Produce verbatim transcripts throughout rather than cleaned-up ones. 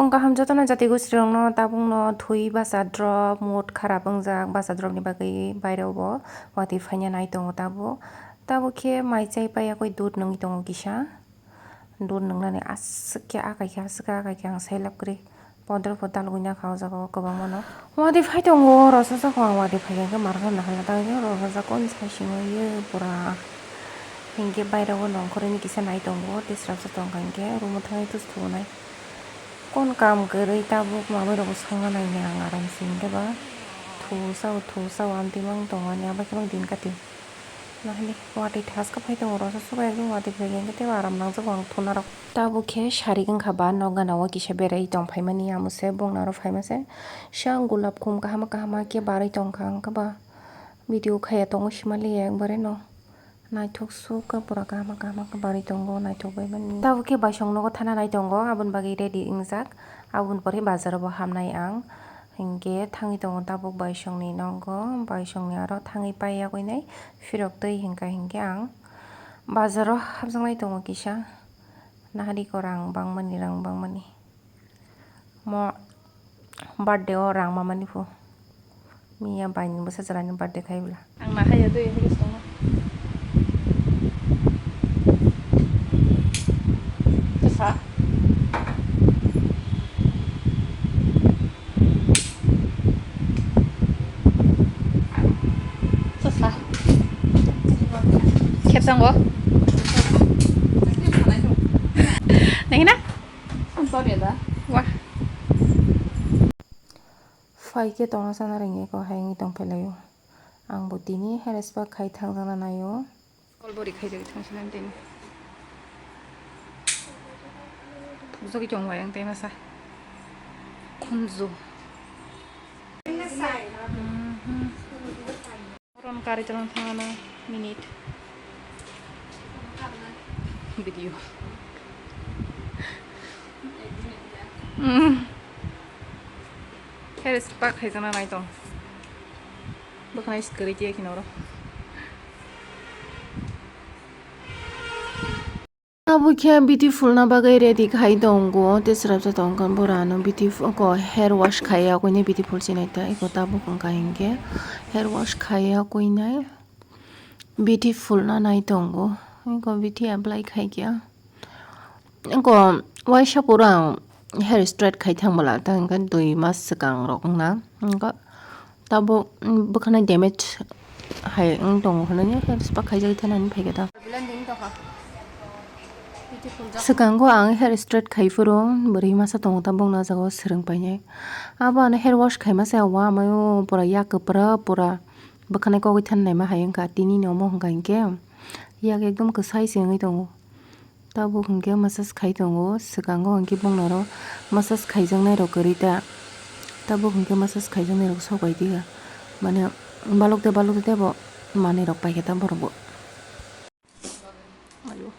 Kaham jotono jati gostirokno tabukno thwi basa drop, mood kharap wngjak basa dropni bagwi baireo bo watwi phaina nai tongo tabuk. Tabuk khe mai chai paiya koi dudh nungwi tongo kisa. Dudh nungnani aswk khe akai khe, aswk khe akai khe ang sai lab kwrwi. Podro po dalgwi nakha o jaga o kwbangma no. Watwi phai tongo, rosojak o ang watwi phai khe marwk nahal na tangwi rosojak o sai simi ye pura. Hinkhe bairego nongkhorwi ni kisa nai tongo, tei srapsa tongkha hinkhe room o thangwi tus thubunai. Kon kam kwrwi tabuk manwi rokbo songna naini ang aram se hinkhe ba. Thusao thusao amtwi mang tongo ani abo khe mang din kati. Nahani watwi thaska phai tongo rosojak o ekdom watwi phai khe hinkhe teibo aram nangjago ang thunarok. Tabuk khe sarik wngkha ba nok gana o kisa berai tong phaimani amo se bongni aro phaima se. Siya gulab khum kaham kaham khe barwi tongkha wngkha ba. Video khaya tongo simaliya ekbare no. Naithok sukha pura kaham kaham khe barwi tongo naithok bai mani. Tabuk khe baisong nogo thana nai tongo aboni bagwi ready wngjak aboni pore bazar o bo hamnai ang. Hinkhe thangwi tongo tabuk baisongni nogo, baisongni aro thangwi pai yagwi nai phirok twi hinkha hinkhe ang bazar o hapjaknai tongo kisa. Nahari ko rang bangmani, rang bangmani. Mo birthday o rang mamani phu. Miya baini bwsa chwraini birthday khai bwla. Ang nahaya twi hwnwi swngo. Sa. Sasa. Khepsango. Nahina? Wah. Phai khe tongna sana rengya ko hai wngwi tong phai laio. Ang bo tini hair spa khai thangjakna naio. Kolbori khaijak thangsinani tini. Pukjagwi tong bai ang tei masa. Khunju. Mhm. Oron kari chalang thangana minute. Video. Mm. Hair spa khaijana nai tong. Bwkhwnai swkari tiya kheno oro. Abo khe beautiful na bagwi ready khai tongo, tei srapsa tongkha borano beautiful ko hair wash khaiya koine beautiful chinai ta iko tabuk wngkha hinkhe hair wash khaiya koinai beautiful na nai tongo, iko beauty apply khaikha. Wngkha waisa pura ang hair straight khai thang bwla, tei hwnkhe dui mas swkang rok wngna. Wngkha tabuk, mm, bwkhwnai damage hai wng tongo hwnwi hair spa khaijagwi thanani phaikha ta. Swkango ang hair straight khai phuru bwrwi masa tongo ta, bongni ah jagao swrwng painai. Abo ano hair wash khaima se wa amaio pura yak kwpra pura bwkhwnai kogwi thanai ma hai wngkha, tini ni omo hwnkha hinkhe yak ekdom kwsai se wngwi tongo. Tabuk hinkhe massage khai tongo, swkango hinkhe bongni oro massage khaijaknai rok kwrwi ta. Tabuk hinkhe massage khaijaknai rok sok bai diya. Mane balok de balok de tebo manwi rok paikha ta borok bo. Ayo.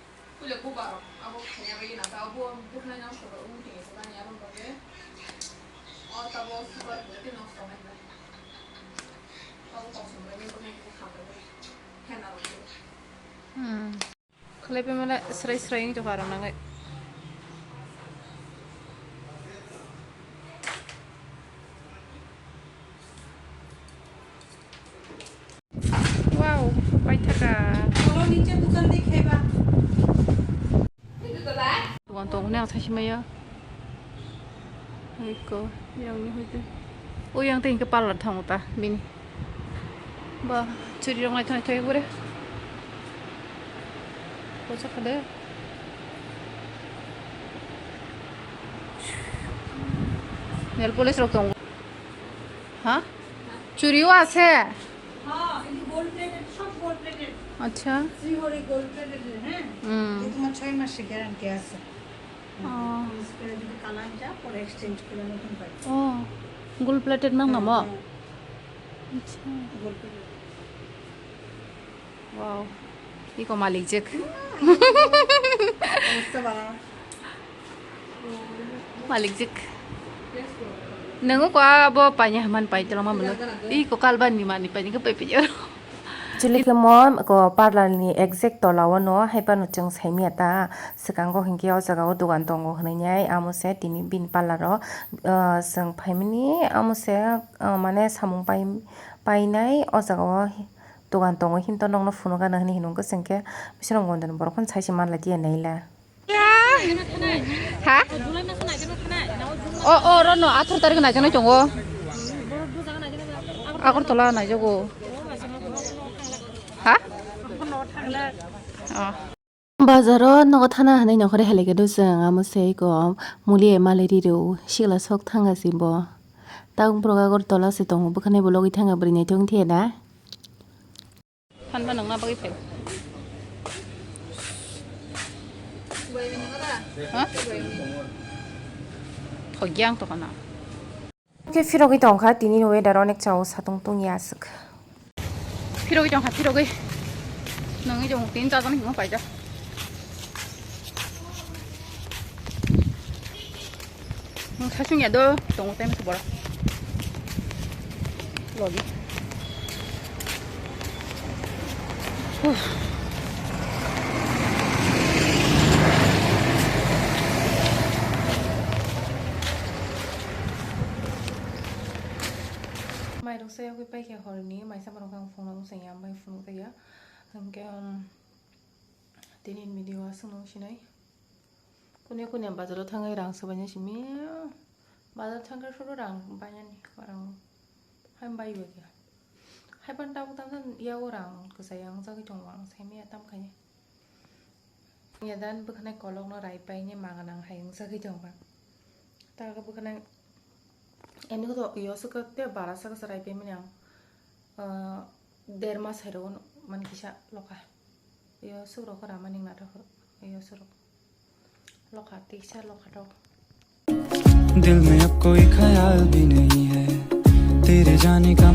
Hmm. Khlai phaimale srai srai wng tongkha aro nangai. Wow, paithaka. Dukan tong hwnwi ang saisi maya. Eko, yang ni hoite. O yang tei hwnkhe parlor thango ta bini. Ba, churi rok naithok naithok ekbare. Kosa khade. Nail polish rok tongo. Ha? Churi o ase? হ্যাঁ, এই যে gold plated, সব gold plated. আচ্ছা। Shrihari gold plated, হ্যাঁ? হুম। এ তোমার ছয় মাসের গ্যারান্টি আছে। ও। ইউজ করে যদি কালার যা, পরে এক্সচেঞ্জ করে নতুন পাই। ও, গোল্ড প্লেটেড mang namo? হ্যাঁ। আচ্ছা। Gold plated. Wow. Iko malik jek. অবস্থা ভালো। Malik jik. Nang ko abo paina haman pai tolo ma mano. I ko kalban ni mani paina ko pai pai. Chwlwi khe mo ko parlour ni exact tola o no hai phano chwng sai manya ta, swkango hinkhe o jaga o dogan tongo hwnwi nai, amo se tini bini parlour o, ah, chwng phaimani amo se, ah, mane samung pai, painai o jaga o dogan tongo, himto nokno phunukgana hwnwi hinwi hwnkhe chwng khe bisingo gonda ni borok phano sai se manlai tiya naila. Ha? O, o, rono atharo tarik naijaknai tongo. Agartala naijago. Ha? O. Bazaro nogo thana hinwi nokhorwi halike do chwng, amo se eko muli malai riro sikla sok thangasi bo. Tabuk borok Agartala se tongo, bwkhanai bo logwi thangya bwrwi naithok wngthiya da. Phan ba nangna bagwi phai. Ha? Thogyang to kana. Khe phirogwi tongkha, tini ni weather onek chao satung tungya aswk. Phirogwi tongkha, phirogwi. Nangwi jong tin ta jani himo paida. Nwng sasung ya do, tongo tei masa bora. Logi. Huh. Mairung soyagwi paikha horni, maisa borok ang phunukna swngya, ambai phunuk taiya. Hwnkhe, um, tini video aswk nung sinai. Kune kune bazaro thangwi rang swbaina simi. Bazar thangkhe suru rang bainani, rang hai bai bai khe. Hai pan tabuk tamjani yago rang kwchai ang jagwi tongo, ang sai manya tam khaini. Ya dan bwkhanai kolokno rai paini mangan ang hai wng jagwi tongo. Targa bwkhanai eni to yo swkak te bara saka se rai paimani ang, ah, der mas hai rw man kisa lokha. Yo swk rok ramani natok yo swk rok lokha tiksa lokha tok. दिल में अब कोई ख्याल भी नहीं है तेरे जाने का